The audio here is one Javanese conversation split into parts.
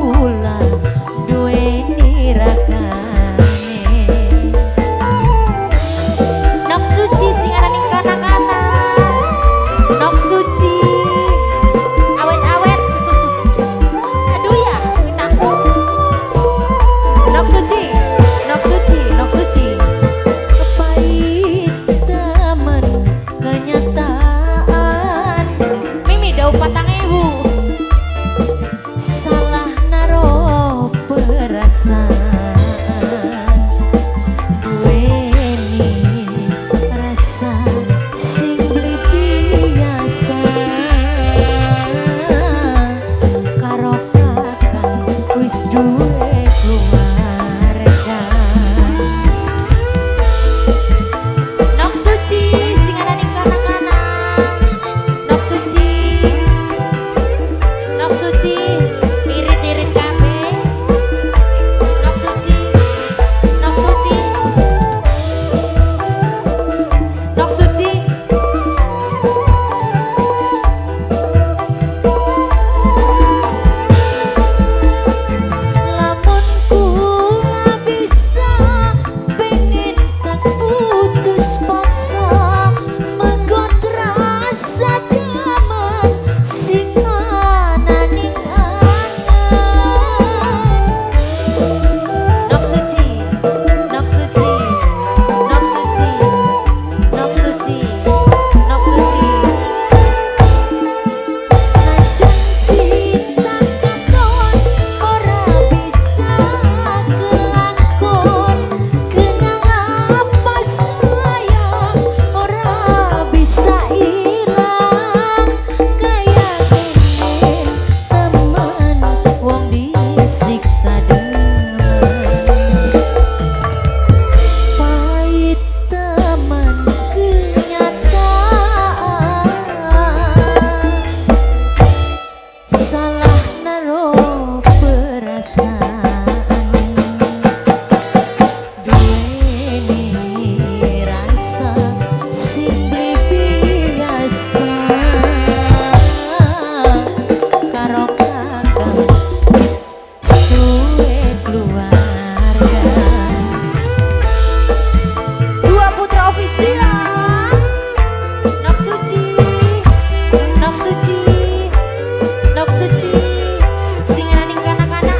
kula duweni ragane. Nok suci sing ana ning kana-kana. Nok suci awet-awet. Aduh ya, kita. Nok suci, nok suci, nok suci. Pahit temen kenyataan. Mimi dau 4000. Salah naro perasaan. Duweni rasa sing beli biasa. Karo kakang wis duwe keluarga. Nok suci sing ana ning kana-kana. Nok suci. Nok suci irit-irit kabeh. Nok suci. Nok suci. Nok suci. Lamun kula bisa pengen tak putus paksa, menggot rasa nyaman sing ana ning angan. Nok suci, nok suci, nok suci, nok suci, nok suci. Najan cinta katon ora bisa kelakon, kenang apa sayang ora bisa ilang. Kaya kene temen wong disiksa demen. Pahit temen kenyataan. Salah naro perasaan. Duweni rasa sing beli biasa. Karo kakang wis duwe keluarga. Dua Putra Official. Nok suci, nok suci, nok suci sing ana ning kana-kana.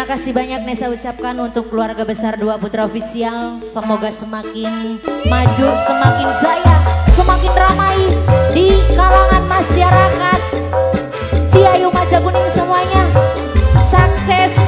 Terima kasih banyak Nesa ucapkan untuk keluarga besar Dua Putra Official. Semoga semakin maju, semakin jaya, semakin ramai di kalangan masyarakat Ciayumajakuning semuanya. Sukses.